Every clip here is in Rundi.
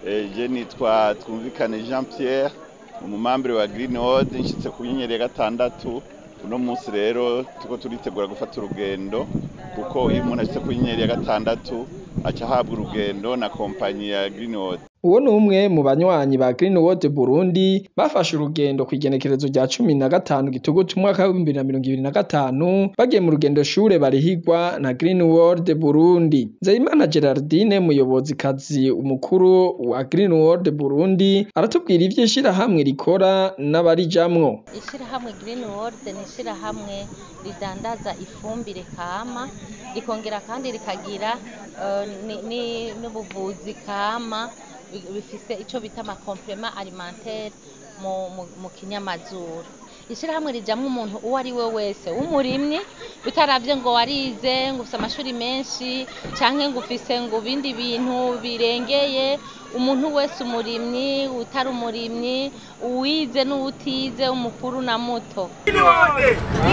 Je nitwa Twumvikane Jean Pierre, umumambere wa Green World, nshitse ku nyenyeri ya gatandatu. Uno munsi rero tuko turitegura gufata urugendo, kuko iyo umuntu ashitse ku nyenyeri ya gatandatu aca ahabwa urugendo na kompanyi ya Green World. Uwo ni umwe mu banywanyi ba Green World Burundi bafashe urugendo kw'igenekerezo rya 15 Gitugutu umwaka wa 2025, bagiye mu rugendo shure barihigwa na Green World Burundi. Nzeyimana Gerardine, muyobozi kazi umukuru wa Green World Burundi, aratubwira ivyo ishirahamwe rikora n'abarijamwo. Ishirahamwe Green World ni ishirahamwe ridandaza ifumbire kama, rikongera kandi rikagira n'ubuvuzi kama, bifise ico bita ama complément alimentaire mu kinyamazuru. Ishirahamwe rijamwo umuntu uwo ari we wese w'umurimyi, bitaravye ngo warize, ngo ufise amashuri menshi canke ngo ufise ngo ibindi bintu birengeye. Umuntu wese, umurimyi, utari umurimyi, uwize n'uwutize, umukuru na muto. Green World,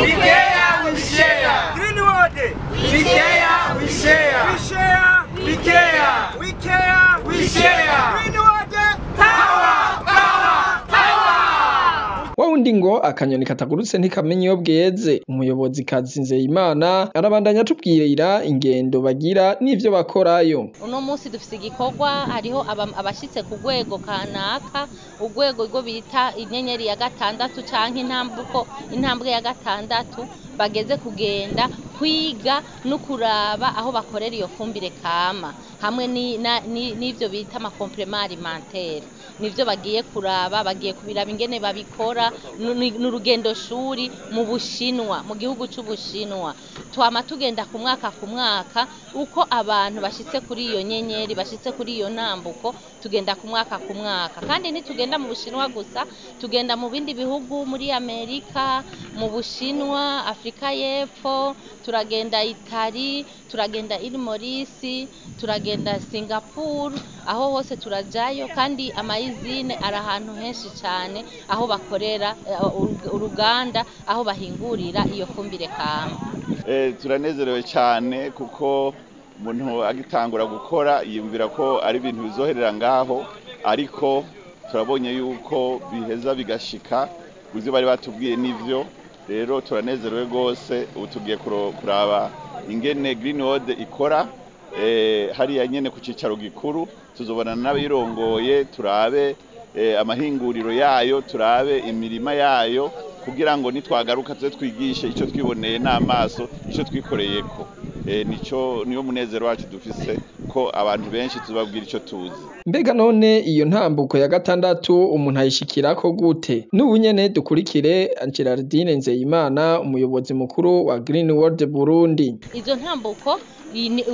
we care, we share. Green World, we care, we share. We share, we care. We care, we share. Green World, power, power, power. Wawundi ngo akanyoni katagurutse ntikamenya iyo bweze. Umuyobozi kazi Nzeyimana arabandanya atubwira ingendo bagira n'ivyo bakorayo. Uno munsi dufise igikorwa, hariho abashitse ku rwego kanaka, urwego rwo bita inyenyeri ya gatandatu canke intambuko, intambwe ya gatandatu, bageze kugenda kwiga no kuraba aho bakorera iyo fumbire kama hamwe n'ivyo bita ama complément alimentaire. Nivyo bagiye kuraba, bagiye kubiraba ingene babikora. N'urugendo shuri mu Bushinwa, mu gihugu c'Ubushinwa. Twama tugenda ku mwaka ku mwaka, uko abantu bashitse kuri iyo nyenyeri, bashitse kuri iyo ntambuko, tugenda ku mwaka ku mwaka. Kandi ntitugenda mu Bushinwa gusa, tugenda mu bindi bihugu, muri Amerika, mu Bushinwa, Afrika y'Epfo, turagenda Itali, turagenda Île Maurice, turagenda Singapore, aho hose turajayo. Kandi ama usine ari ahantu henshi cane, aho bakorera uruganda, aho bahingurira iyo fumbire kama. Turanezerewe cyane, kuko umuntu agitangura gukora yiyumvira ko ari ibintu bizoherera ngaho, ariko turabonye yuko biheza bigashika ivyo bari batubwiye. Nivyo rero, turanezerewe rwose. Ubu tugiye kuraba ingene Green World ikora hariya nyene ku cicaro gikuru. Tuzobonana n'abirongoye, turabe amahinguriro yayo, turabe imirima yayo, kugira ngo nitwagaruka tuze twigishe icyo twiboneye n'amaso, icyo twikoreyeko. Nico niyo munezero wacu dufise, ko abantu benshi tuzobabwira ico tuzi. Mbega none iyo ntambuko ya gatandatu umuntu ayishikirako gute? N'ubu nyene dukurikire Gerardine Nzeyimana, umuyobozi mukuru wa Green World Burundi. Izo ntambuko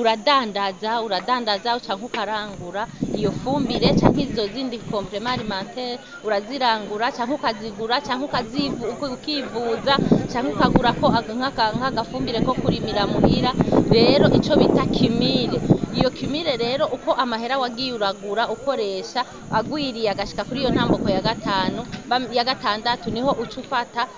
uradandaza canke ukarangura iyo fumbire canke izo zindi complément alimentaire, urazirangura canke ukazigura canke ukivuza canke ukagura ko nk'agafumbire ko kurimira muhira. Rero ico bita cumul, iyo cumul rero, uko amahera wagiye uragura ukoresha agwiriye agashika kuri iyo ntambuko ya gatanu, ya gatandatu, niho uca ufata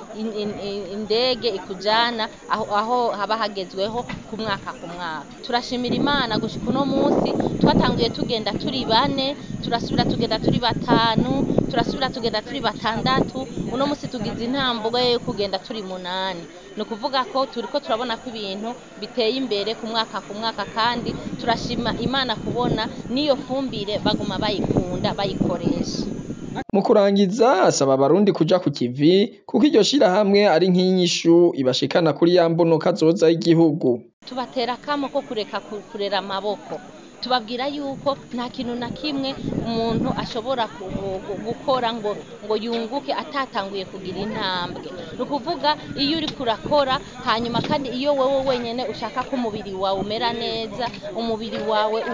indege ikujana aho haba hagezweho ku mwaka ku mwaka. Turashimira Imana, gushika uno munsi twatanguye tugenda turi bane, turasubira tugenda turi batanu, turasubira tugenda turi batandatu, uno munsi tugize intambwe yo kugenda turi munani. Ni ukuvuga ko turiko turabona ko ibintu biteye imbere ku mwaka ku mwaka, kandi turashima Imana kubona n'iyo fumbire baguma bayikunda, bayikoresha. Mu kurangiza, asaba abarundi kuja ku kivi, kuko iryo shirahamwe ari nk'inyishu ibashikana kuri ya mbono kazoza y'igihugu. Tubatera akamo ko kureka kurera amaboko. Tubabwira yuko nta kintu na kimwe umuntu ashobora gukora ngo yunguke atatanguye kugira intambwe. Ni ukuvuga iyo uriko urakora, hanyuma kandi iyo wewe wenyene ushaka ko umubiri wawe umera neza, umubiri wawe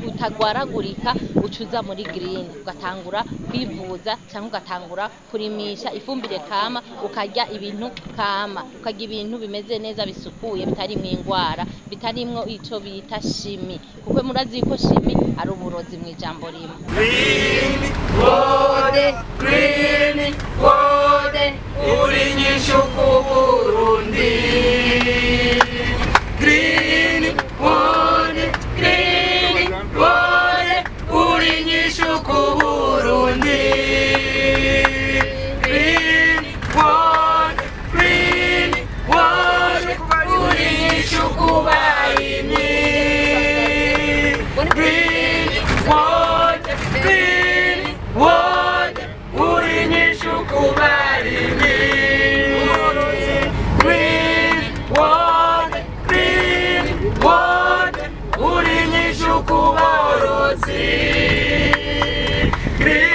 utagwaragurika, uca uza muri Green ugatangura kwivuza cyangwa ugatangura kurimisha ifumbire kama, ukarya ibintu kama, ukarya ibintu bimeze neza, bisukuye, bitarimwo ingwara, bitarimwo ico bita chimie, kuko murazi ko chimie ari uburozi mu ijambo rimwe. Green World, Green World, uri inyishu ku Burundi. Green World, Green World, uri inyishu. inyishu ku Burundi. Green World, Green World, uri inyishu ku barimyi. Green World, Green World, uri inyishu ku barimyi. Green World, Green World, uri inyishu ku borozi. Green